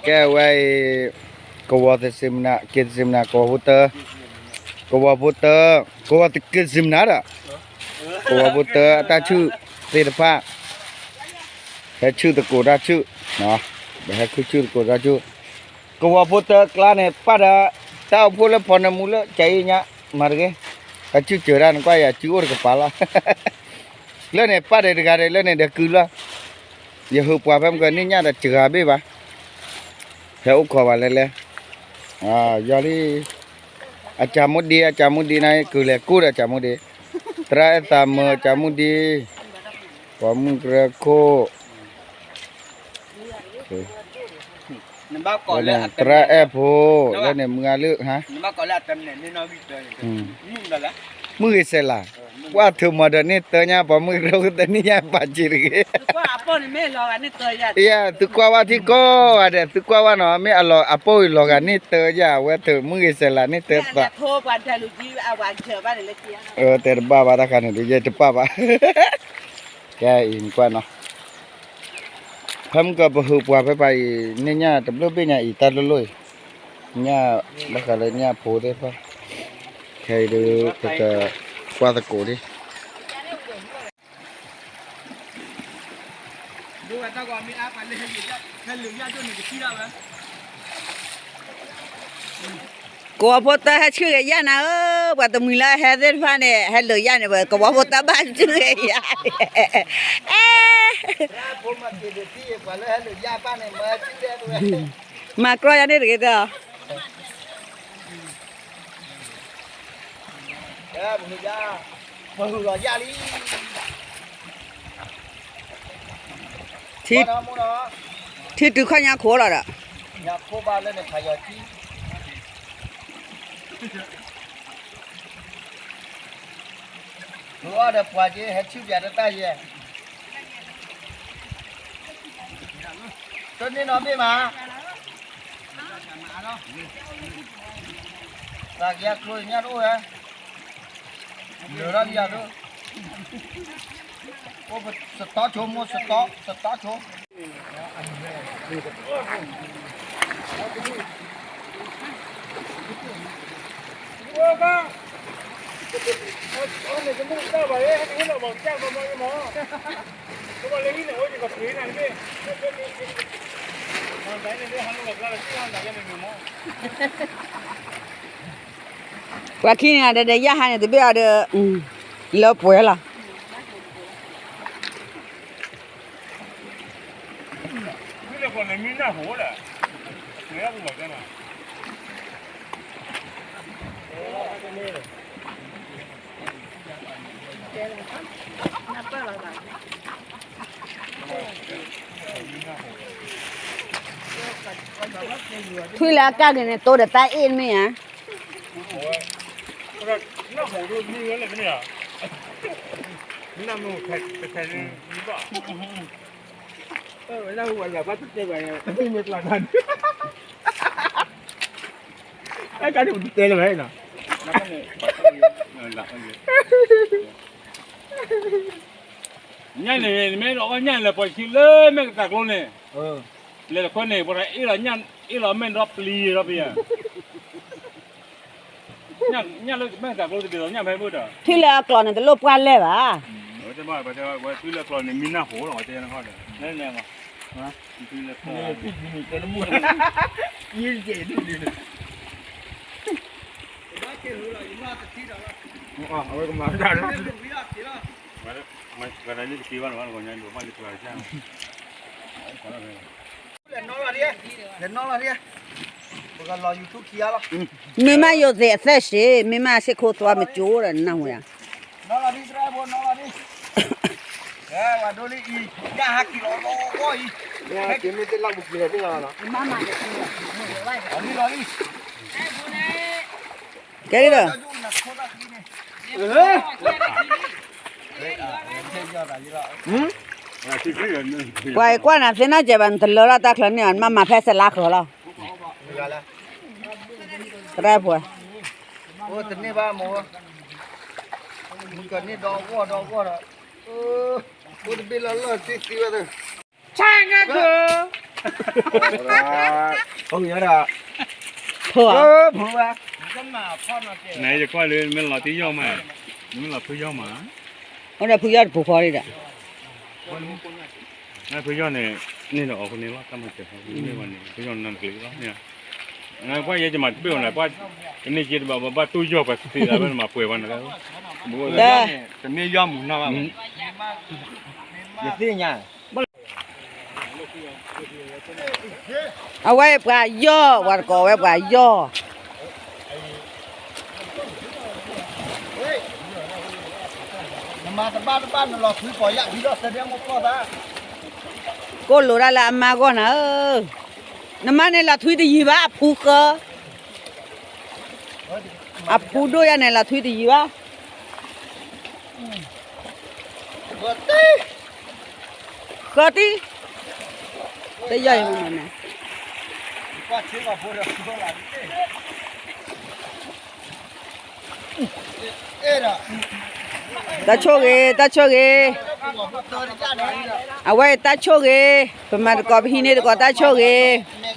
ကဲဝဲအံၤ ကဝီၤသစ့မနၤ က့ၤသစ့မနၤ ကဝီၤဖိတၢ ကဝီၤဖိတၢ ကဝီၤသက့ၤသစ့မနၤဒီး ကဝီၤဖိတၢအတၢ်ဆူၣ်သ့ၣ်တဖၣ် ဟဲဆူၣ်သကိးတၢ်ဆူၣ်, ပဟဲခုဆူၣ်သကိးတၢ်ဆူၣ်, ကဝီၤဖိတၢကျါန့ၣ် ပာ်ဒီး တၢ်အိၣ်ဖှိၣ်လၢဖီနမူလၢကဲအံၤညါ မၤတဂ့ၤ, အဆူၣ်စၢၤတၢ်နကွၢ်ယၤ စုအိၣ်တကပၤလီၤ, လၢန့ၣ် ပာ်ဒီးတဂၤဒီး လၢန့ၣ်ဒီးကုၢ်လီၤ, ယဟုးပှၤဖဲမကၢၤန့ၣ်ညၣ်တစှၤဘ့ၣ်ဘၣ်, ဟဲအိၣ်ခိးဘၣ်လဲၣ်လဲၣ်, ယီၤလံ အစၤမိၣ်ဒ့ အစၤမိၣ်ဒ့န့ၣ် ကုၢ်လဲၤကိၢ်ဒီးအစၤမိၣ်ဒ့, သရၣ်အဲၣ်သးမုာ် အစၤမိၣ်ဒ့, ပိာ်မုၣ်ကရၢခိၣ်, သရၣ်အဲၣ်ဖိ, လၢန့ၣ်မုၢ်အလုၢ်, မုၢ်ဂ့ၤစဲးလး, ကွၢ်ထုးမီၤဒီးန့ၢ်တၢညါ ပိာ်မုၣ်ကရၢခိၣ်တနံၣ်ညါပာ်စ့ၤတဂ့ၤ သုကွၢ်ဝဲထံကီၢ်ဂၤဒီး သုကွၢ်ဝဲနီၤ မ့ၢ်အလီၤအပိၢ်အံၤလီၤဂာ်န့ၢ်တၢယၤ အဝဲထုးမုၢ်ဂ့ၤစဲးလးန့ၢ်တၢသး, တဲတဘၣ်ဘၣ်တၢ်ခါန့ၣ် ယဲတပာ်ဘၣ်, ကဲအံၤနကွၢ်နီၤ, ဖဲမုၢ်ကၢၤပဟုးပှၤဖဲပှၤအံၤ န့ၢ်ညၣ်တဘျုးဘ့ၣ်ညါအံၤ တၢ်လိၣ်လိၣ်အံၤ, ညၣ်ဘၣ်ဃးလၢညၣ်ဖိသ့ၣ်တဖၣ်, ခဲအံၤဒုး ပကကွၢ်သကိးလံ ကဝီၤဖိတၢ်ဟဲဆူၣ်ဂ့ၤယၣ်နၤဧၢ, ပှၤတမှံၤလၢဟဲသ့ၣ်တဖၣ်န့ၣ် ဟဲလၢာ်ယၣ်န့ၣ် ပကဝီၤဖိတၢ်ဘၣ်ဆူၣ်ဂ့ၤယၣ်, အဲ မၤကြီယၤန့ၣ်တဂ့ၤတၢ်, ပဟုးလီၤယၣ်လံ ထံတုၤခီၣ်ညါခိၣ်လီၤဒီး, ညါခိၣ်ဘၣ်လၢန့ၣ်ဖးယီၤထံ, မုၢ်အီၣ်ဒီးပှၤက့ၤဟဲဆူၣ်ပၠးတၢ်တၢ်ယဲၢ်, တန့ၢ်နီတဘ့ၣ်မး, သးကယၤကျိညါတအိၣ်ဝဲ, လၢာ်ထီၣ်လံယၤဒိၣ်, အိၣ်ပစတီဆိမိၢ်စတီ, စတီဆိ ပှၤခံန့ၣ်ဒီး ယၢ်ဟါန့ၣ်တဘ့ၣ်အီၤဒီး လၢပှဲၤလီၤ. ထွံၣ်လၢအကၢ်က့ၤန့ၣ် တိဒီးတၢ်အ့ၣ်မ့ၢ်ဧါ. ညၣ်န့ၣ် နမ့ၢ်အီၣ်ညၣ်လဲၤပှၤဆံလၢမဲာ်ကတၢ်ကျိန့ၣ်, လဲၤတခွဲန့ၣ် ပှၤအ့ၣ်လီၤညၣ် အ့ၣ်လီၤမဲာ်ဒီးပျံၤဒီးပယၤ, ညၣ်လၢမဲာ်ကတၢ်ကျိတဘ့ၣ်ဒီးညၣ်ဖဲဘၣ်ဒီး, ထွံၣ်လၢအကျိၤန့ၣ် တလိၣ်ပှၢ်လဲၢ်ဘၣ်. ဝဲတဲဘၣ် ဝဲတဲဝဲထွံၣ်လၢကျိၤန့ၣ် မံနၢ်ဟိလီၤ ဝဲတဲနခီဒီး, အဝဲကမၤတၢ်လၢ လဲၤနီၢ်လီၤဒံး, လဲၤနီၢ်လီၤဒံး, ပကလီၤ YouTube ခံဂၤလီၤ. မ့ၢ်မးယိၤသ့ၣ်အသၢစ့ၢ်, မ့ၢ်မးစ့ၢ်ခိၣ်သွါမကၠိဒီးနနၢ်ဟူယၤ. နီၢ်လီၤဒံး သရၣ်ဖိ နီၢ်လီၤဒံး, ဝဲဒိလံအံၤ ယၢ်ဟးက့ၤလီၤလီၤအံၤ, လီၤလံ လီၤလံ. ကဲလံဒီး ပှၤအံၤကွၢ်နၤသ့နီၢ်ကဲဘၣ် နတလၢလီၤတၢ်ချၢန့ၣ် နမၤမၤဖဲစလါဃၢၤလီၤ. သရၣ်ဖိ, အိၣ်တန့ၢ်ဘၣ်မ့ၢ်, မုၢ်ကန့ၢ်ဒီဂီၢ်ဒီဂီၢ်ဒီး, အိၣ်တဘ့ၣ်လၢလီၢ်သံသံဝဲသ့ၣ်, ဆၣ်ညါခိၣ် ဖိယဒီး, ဖိဧါ, ဖိဘၣ်, နယကွၢ်လၢနမ့ၢ်လီၤတံၢ်ယီၢ်မး, နမ့ၢ်လီၤဖုယီၢ်မး, အိၣ်ဒီးဖုယီၢ်တပူၤဃီဒီး, ဖုယီၢ်န့ၣ်, န့ၣ်ဒီးအီၤဖိန့ၣ်လီၤ တၢ်မၤစၢၤ, မ့ၢ်ဝဲန့ၣ် ဖုယီၢ်န့ၣ်နကလံၤလီၤ, ပှၤယဲယမၤတဘ့ၣ်အီၤန့ၣ်, ပှၤ, တန့ၢ်က့တဘၣ် ပဘၣ်တူၢ်ယီၢ်ပှၤသ့သး ဘၣ်နမၤပှဲၤပှၤန့ၣ်, တမ့ၢ်ယီၢ်မူၤနီၢ်ဘၣ်, ယသ့ၣ်ညါ အဝဲပှၤယီၢ် ပှၤတကိးဝဲပှၤယီၢ်, နမၤတဘၣ်တဘၣ်နလီၤထွံပီၤယၣ်ဖံဒီးသဒဲမိၢ်ပီၢ်သး, ကိၣ်လိာ်ဒၣ်လၢအမါဂီၢ်နၤဧၢ, နမါန့ၣ်လီၤထွံတယံၤဘၣ် အဖူဃၢ, အဖူဒိၣ်ယၤန့ၣ်လီၤထွံတယံၤဘၣ် ဃၢတံၢ်, တယီၢ်အံၤမနုၤန့ၣ်, တၢ်ဆိၣ်ဂ့ၤ တၢ်ဆိၣ်ဂ့ၤ, အဝဲအံၤတၢ်ဆိၣ်ဂ့ၤ, ပမၤသကိးပဟံးန့ၢ်သကိးတၢ်ဆိၣ်ဂ့ၤ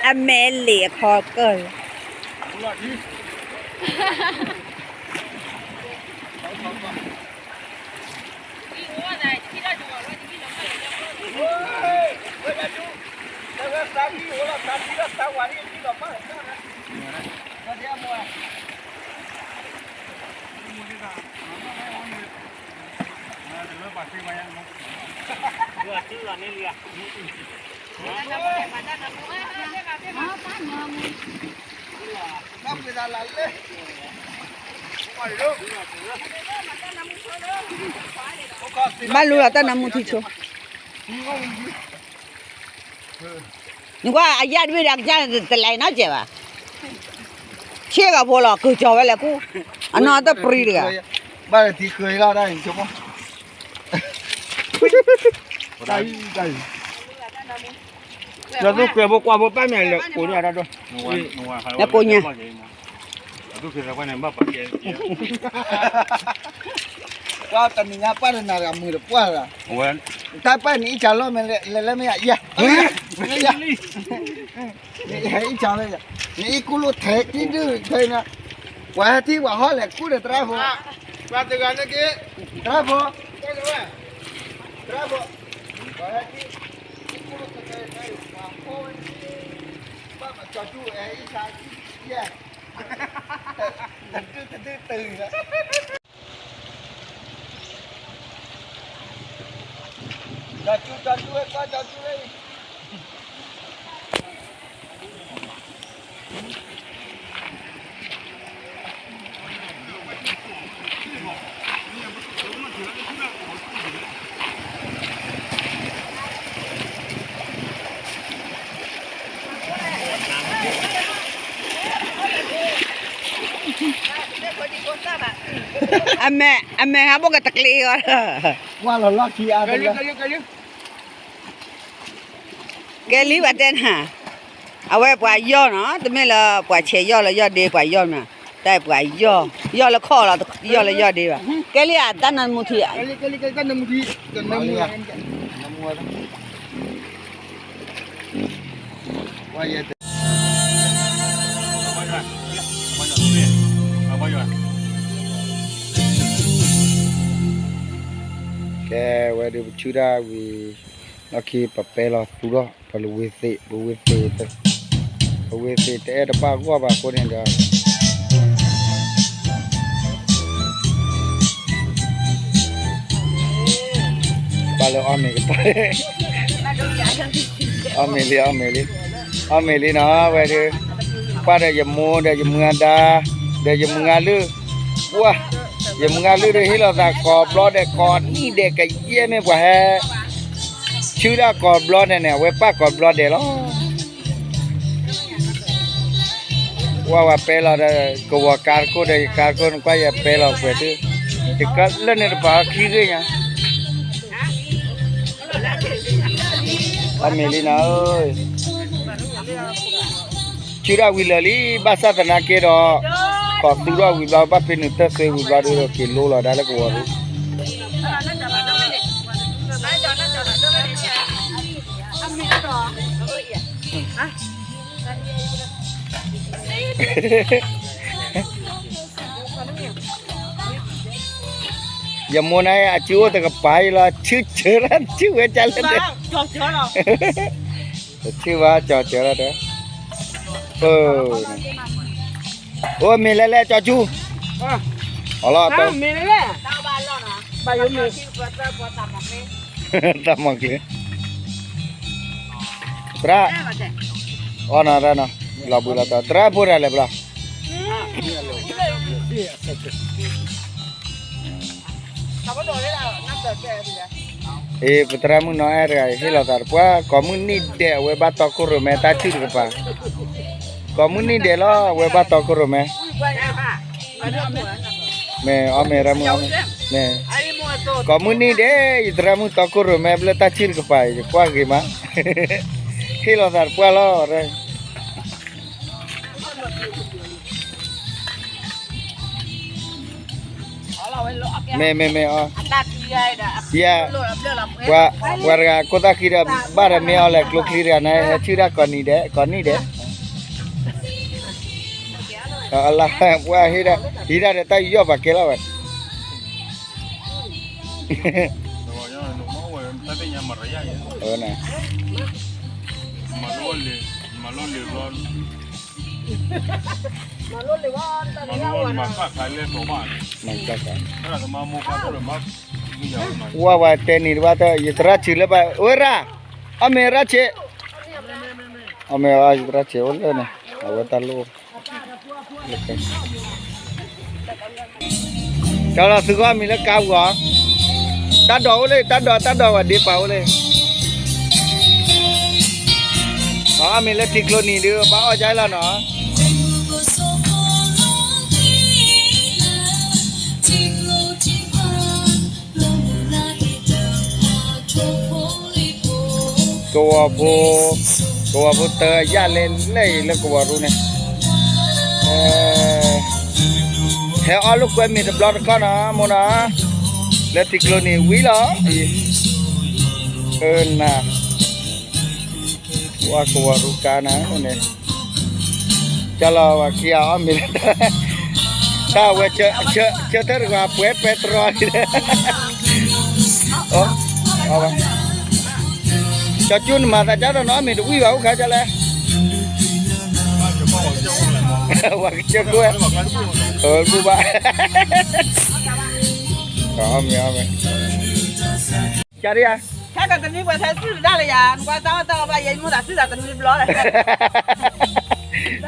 အမဲာ်လံၤအခီကၢၢ်လီၤ. ဘၣ်လူလီၤတၢ်နါမူထံဆိ, နကွၢ်အယၣ်တဘ့ၣ်ဒီး အကစၢ်တလဲၤနီတစဲးဘၣ်, ဆ့ၣ်ဂၤဖိလီၤ ကုၤကၠီၤဝဲလဲၤကူၣ်, အနီၢ်တပရံတဂၤ, ဘၣ်လၢထံဃၢၤလီၤ တၢ်အံၤဆိ, တၢ်အံၤ, တၢ်အံၤ, ဒီးသူကွဲးဖိကွၢ်ဖိပၢ်မ့ၢ်လဲၤကိးန့ၢ်အတၢ်ဒိၣ်, လဲၤကိးညါ ပှၤတနံၤညါ ပှၤတနၤဂၤမုာ်တပှၢ်လီၤ, တၢ်ပၢ်နအံၣ်စၢ်လီၤမ့ၢ်လဲၤလဲၤမ့ၢ်ယၤ, နအံၣ်စၢ်လီၤ, နအံၣ်ကူလိာ်ထဲကံဒုၣ်ထဲန့ၣ်, ပှၤဟဲထံၣ်ပှၤဟီၣ်လဲၤကူၣ်ဒီးသရၣ်ဖိ, ပှၤတဂၤန့ၣ်က့, သရၣ်ဖိ, သရၣ်ဖိ, ပှၤဟဲထံၣ်, ပှၤဟီၣ်ဝဲန့ၣ်, ဘၣ်မၤကၠီၤတူၢ်အဲအံၣ်စၢ်, ယဲ, တဒုတဒုတဂၤ ကၠီၤတူၢ် ကၠီၤတူၢ်ဝဲ ကွၢ်ကၠီၤတူၢ်ဝဲအံၤ, အမဲာ် အမဲာ်ဟးဘိၣ်ကတကျ့အီၤ, ကွၢ်လီၤလီၢ်ခံအါတလၢ ကဲလံဘၣ်တဲနၤ, အဝဲပှၤယီၢ်နီၤ, တမ့ၢ်လၢပှၤဆဲးယီၢ်လၢယီၢ်ဒ့ ပှၤယီၢ်မး, တၢ်ပှၤယီၢ်, ယီၢ်လၢခီၣ်လီၤ, ယီၢ်လၢယီၢ်ဒ့ဘၣ်, ကဲလံအတၢ်နါမူထံ, တၢ်နါမူထံ, ကဲဝဲဒုးပဆူၣ်တၢ်ဝံၤ, လီၢ်ခံပပဲလီၤသူထီၣ် ပဝ့ၤသ့ၣ်, ပဝ့ၤသ့ၣ်, ပဝ့ၤသ့ၣ်တအဲၣ်တဘၣ်ဂီၢ်ဘၣ်အဃိန့ၣ်ဒီး ဘၣ်လၢအီၣ်မ့ၤကပၤ, အီၣ်မ့ၤလံ အီၣ်မ့ၤလံ, အီၣ်မ့ၤလံနီၤ ဝဲဒုး, ပှၢ်ဒီးယမိၢ်ဒီးယမုၢ်အဒါ, ဒီးယမုၢ်အလုၢ်, ပှၢ်, ယမုၢ်အလုၢ်ဒုးဟ့ၣ်လီၤသးကိးဘျီဒဲး ကိးနံၣ်ဒဲး ကယဲၢ်မ့ၢ်ပှၤဟဲ ဆူဒၣ်ကိးဘျီဒဲးန့ၣ် အဝဲပၢ်ကိးဘျီဒဲးလီၤ. ကွၢ်ဝဲပဲလီၤဒီး ကဝီၤကါတခိၣ်ဒီး ယကါတခိၣ် နကွၢ်ယပဲလီၤကွဲးသု, ယကလၢန့ၣ်တပၤခံဂ့ၢ်ညါ, အမ့ၢ်လံနၤဧၢ, ဆူဒၣ်ဝံၤလၢာ်လံ ဘၣ်ဆၣ်သနာ်က့ဒီး ကီၢ်သူထီၣ်ဝံၤဘျီ ဘၣ်ဖဲနုာ်တၢ်သွ့ဝံၤဘျီဒီး က့ၤလိလီၤဒၣ်လၢကဝီၤရူ ယမိၢ်န့ၣ် အစုအိၣ်တကပၤအံၤလီၤ ဆူစၢၤတၢ် ဆူဝဲဒ်လဲၣ်န့ၣ်, တဆူဘၣ်ကၠီၤစၢၤလီၤဒီး, အိၣ်မ့ၢ်လဲၣ်လဲၣ် ကၠီၤစူၤ, အလီၤ, တၢ်မီၢ်ကျ့ၤ, သရၣ်, အီနီၤတၢ်နီၤ, လီၤဘှံးလီၤတီၤ သရၣ်ဖိတၢ်လဲၣ်ဘျီ အ့ ပသရၣ်မုၣ်နီၤအဲၣ်တဂၤအံၤ ဟ့ၣ်လီၤသးတပှၢ် ကိးမုၢ်နံၣ်ဒဲး အဝဲဘၣ်တီခိၣ်ရိၣ်မဲတၢ်စုၣ်တကပၤ, ကိးမုၢ်နံၣ်ဒဲးလီၤ အဝဲဘၣ်တီခိၣ်ရိၣ်မဲ, မ့ၢ်အီၣ်မ့ၢ်ရၣ်မုၣ်အီၣ်မ့ၢ်, မ့ၢ်, ကိးမုၢ်နံၣ်ဒဲး ယသရၣ်မုၣ်တီခိၣ်ရိၣ်မဲဘျၢတၢ်စုၣ်တကပၤ ယကွၢ်ဂ့ၤမး, ဟ့ၣ်လီၤသးတပှၢ်လီၤ မ့ၢ်မ့ၢ်မ့ၢ်အီၤ, ယဲ, ပှၤတဂၤခိၣ်သၣ်ဃံဒီး ဘၣ်ဒီးမ့ၢ်အီၤလဲၤကျိချံတဂၤန့ၣ် ဟဲဆူၣ်ဒၣ်ကိးနံၤဒဲး ကိးနံၤဒဲး, ပှၤဟံးဒၣ်ဒီးတၢ်ယူးယီၣ်ပာ်ကဲလီၤဝဲ, ဝဲဝဲတဲနံၤတဘၣ်တၢ် ယသရၣ်ဆံးလၢဘၣ် ဝဲရၣ်, အီၣ်မ့ၢ်ရၣ်ဆံး, အီၣ်မ့ၢ်ရၣ်ဆံးအိၣ်လၢန့ၣ် အဝဲတၢ်လိၣ် တၢ်လီၤသုးဂီၢ်မံၤလၢကါပူၤအီၤ, တၢ်ဒိးအိၣ်လၢ တၢ်ဒိး တၢ်ဒိးဝဲဒ့ပာ်အိၣ်လၢ, အီၣ်မ့ၢ်လၢထံကျိနံၤဒုး ဘၣ်အီၣ်ကၢလီၤနီၤ, ကဝီၤဖိ, ကဝီၤဖိတၢ်ယၢ်လဲၣ်လဲၣ်အံၤလၢကဝီၤရူန့ၣ်, ဟဲအီၣ်လိာ်ကွဲမ့ၤတဘျီတခီနီၤ မိၢ်နီၤ, လၢထံကျိနံၤဝံၤလီၤအံၤ, အၢနၤ, ဝဲကဝီၤရူကါနၤန့ၣ်, ကၢလီၤဝဲခံဂၤအီၣ်မ့ၤလၢ တၢ်ဝဲ ဆၢထၢၣ်တဂၤပှဲၤပဲတြီလံ, ကၠီကၠူနမၤသးကၢ်ဒီးနီၤ မ့ၢ်တဝံၣ်ဘၣ်အိၣ်ခါကၢလဲၣ်, ဝဲကစၢၢ်ခိၣ်ဝဲ, အၢ ဘူၣ်ဘၣ်, အီၣ်မ့ၤအီၣ်မ့ၤ ကၢ်ဒံဧါ, ခဲကတနွံပှဲၤထဲစုၣ်ဒၣ်လၢယၤ နကွၢ်တၢ်အီၣ်တၢ်အီဘၣ် ယဲယမိၢ်သးစုၣ်သးတနွံဘျီလဲၣ်,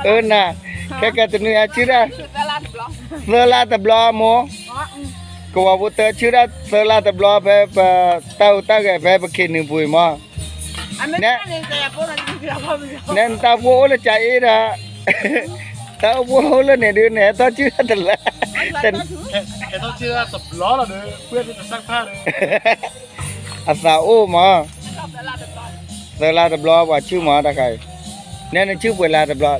အၢနၤ, ခဲကတနွံအဆၢဒၣ် သၢလါတဘျီမိၢ်, ကဝီၤဖိတၢဆၢဒၣ်သၢလါတဘျီဖဲပတၢ်ဟူးတၢ်ဂဲၤဖဲပခ့ၣ်နူာ်ပူၤအံၤမး, နဲနတၢ်ဖိအိၣ်လၢကၠၤအ့ဒီး, တၢ်အိၣ်ဖိအိၣ်လၢန့ၣ်ဒုး နဟဲထီၣ်ဆၢဒၣ်တလါ, ဟဲထီၣ်ဆၢဒၣ်တဘျီလီၤဒီး ပှဲၤတစၢ်ခါဒီး အသးအိၣ်မး, သၢလါတဘျီပှၤဆူၣ်မးတခါအံၤ, နဲနဆူၣ်ပှဲၤလါတဘျီ,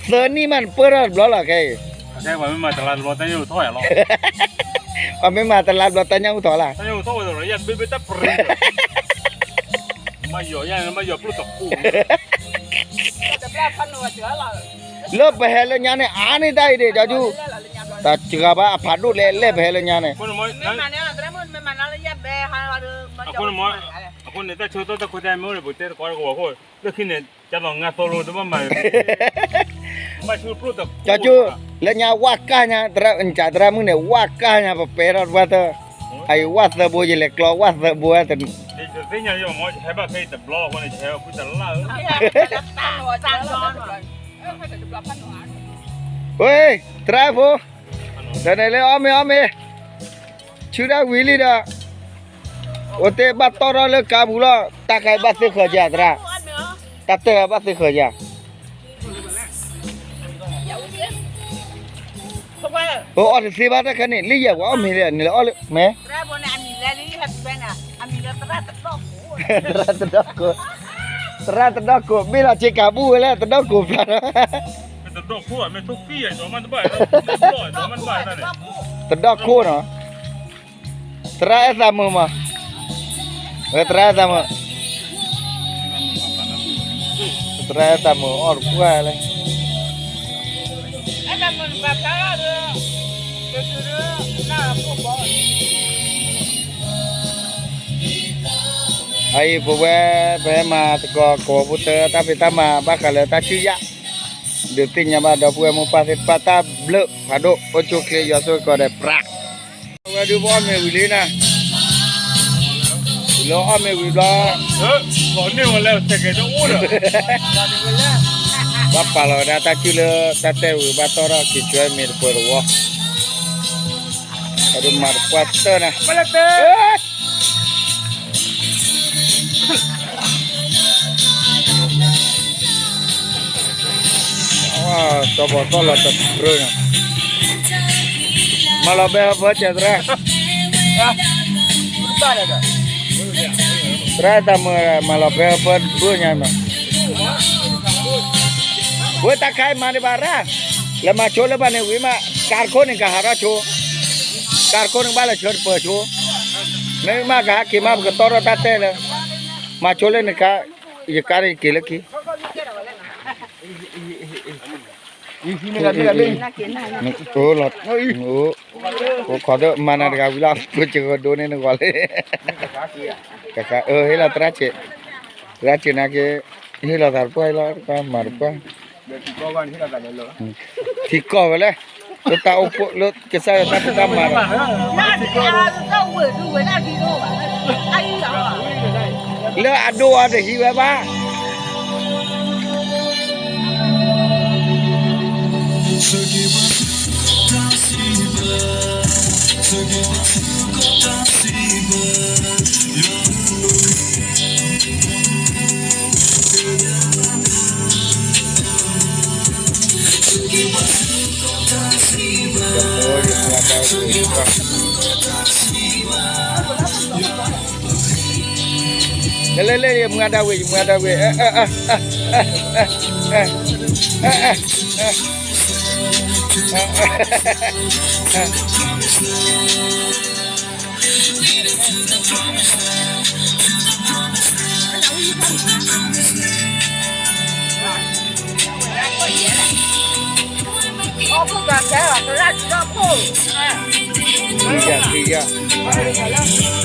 သၢနံၣ်မးနပၢၢ်ထီၣ်တဘျီလီၤခဲအံၤ, ပှၤမ့ၢ်မၤတလါတဘျီတၢ်ညၣ်အိၣ်ထီၣ်လီၤ, ပှၤမ့ၢ်မၤတလါတဘျီတၢ်ညၣ်အိၣ်ထီၣ်လီၤ, လၢပဟဲလၢညါန့ၣ် အါန့ၢ်တၢ်အံၤဒံး ကၠီကၠူ, တၢ်စှၤဘၣ်အဖးဒိၣ်လဲၣ်လဲၣ် ပဟဲလၢညါန့ၣ် အဃိန့ၣ် တၢ်ဆၢကတီၢ်တၢ်ခွဲးတၢ်ယာ်မ့ၢ်အိၣ်န့ၣ် ပတဲတကိးတကဝီၤခိၣ် လၢခံန့ၣ် ကၢ်သိးငါသိလိတဘၣ်မၤ, ကၠီကၠူ, လၢညါဝၣ်ကၢ်ညါ သရၣ်မုၣ်န့ၣ် ဝၣ်ကၢ်ညါ ပပဲထီၣ်တပှၢ်တၢၢ်, အအံၤဝၣ်သၢဘိ ယလဲၤကျီဝၣ်သၢဘိ, ဝဲ သရၣ်ဖိ, တၢ်န့ၣ်လၢအီၣ်မ့ၤအီၣ်မ့ၤ, ဆူဒၣ်ဝံၤလံဒီး အိၣ်တ့ၢ်ဘၣ်တီၢ်ထီၣ်လၢကါပူၤလီၤ, တၢ်ခါအံၤဘၣ်သ့ဃၢၤယၤသရၣ်, တၢ်တၢ်ဘၣ်သ့ဃၢၤယၤ, ပအီၣ်တသ့ဘၣ်တၢ်ခဲန့ၣ် လၢယဲၢ်ပှၤအီၣ်မ့ၤလဲၣ် နလဲၤအီၣ်လၢမဲ သရၣ်တဒီခိၣ်, သရၣ်တဒီခိၣ်, ဘ့ၣ်လီၤစ့ကၤဘူၣ်ဝဲလၢတဒီခိၣ်ဖျါဒီး တဒီခိၣ်နီၤ, သရၣ်အဲၣ်သးမုာ်မး, ဝဲသရၣ်အဲၣ်သးမုာ်, သရၣ်အဲၣ်သးမုာ်အီၣ်တပှၢ်လဲၣ်. အအံၤပဝဲ ပဟဲမၤသကိးကဝီၤဖိတၢ တၢ်ဖံးတၢ်မၤဘၣ်ဃးလၢတၢ်ဆူၣ်ယၣ်, ဒုးသ့ၣ်ညါဘၣ်ဒီပုၢ်ဝဲၢ်မိၢ်ပၢ်သ့ၣ်တဖၣ်တၢ်ဘျုးဖးဒိၣ် အိၣ်ဆူၣ်ချ့ယွၤဆိၣ်ဂ့ၤကီးဒီးပြး ဝဲဒုးပအီၣ်မ့ၤဝံၤလံနၤ, လၢအီၣ်မ့ၤဝံၤဘျီ ဘၣ်ပာ်လီၤဝဲဒၣ်တၢ်စုၣ်လၢတၢ်တဲဝံၤဘၣ်တီၢ်ထီၣ်က့ၤဆွဲမ့ၤတပှဲၤတဝီ, အဒိမၤတပှၢ်တၢၢ်နၤ စီၤပီၤသီၣ်လီၤတပြၢနၤ, မၤလီၤဘဲဟီၣ်ဖၢစဲးသရၣ်, သရၣ်တၢ်မုာ်မၤလီၤဘဲဟီၣ်ဖၢတဘျုးညါမး, ဝဲတၢ်ခါအံၤမၤန့ၢ်ဘၣ်ရၣ်, လဲၤမၤဆိလၢဘၣ်န့ၣ်ဝံၤမး, ကးတခိၣ်န့ၣ်ကဟးထီၣ်ဆိ, ကးတခိၣ်န့ၣ်ဘၣ်လဲၤဆှၢတပၢၤဆိ, မ့ၢ်မးကဟးက့ၤမးပကတီၢ်ထီၣ်တၢ်တဲလၢ, မၤဆိလၢနကါ, ယကါန့ၣ်က့ၤလၢခံ အိၣ်လီၤ, အိၣ်ခိးဒၢမၤနၤတဂၤဝံၤလီၤ ပကကဒိးန့ၢ်နဂီၢ်လံ, ဟ့ၣ်လီၤသရၣ်ဆ့း, သရၣ်ဆ့းနာ်က့, ဟ့ၣ်လီၤသးတပှၢ်လီၤ မၤတပှၢ်, ထံကီၢ်ဝဲလဲၣ်, လၢတၢ်အိၣ်ဖှိၣ်လၢကစၢ်ယွၤတၢ်ဖံးတၢ်မၤလီၤ လၢအဒိၣ်အီၤတဟံးဝဲဘၣ်. လၢလၢလၢ ယမုၢ်ဂၤဒၣ်ဝဲ ယမုၢ်ဂၤဒၣ်ဝဲ, သံယၤ သံယၤ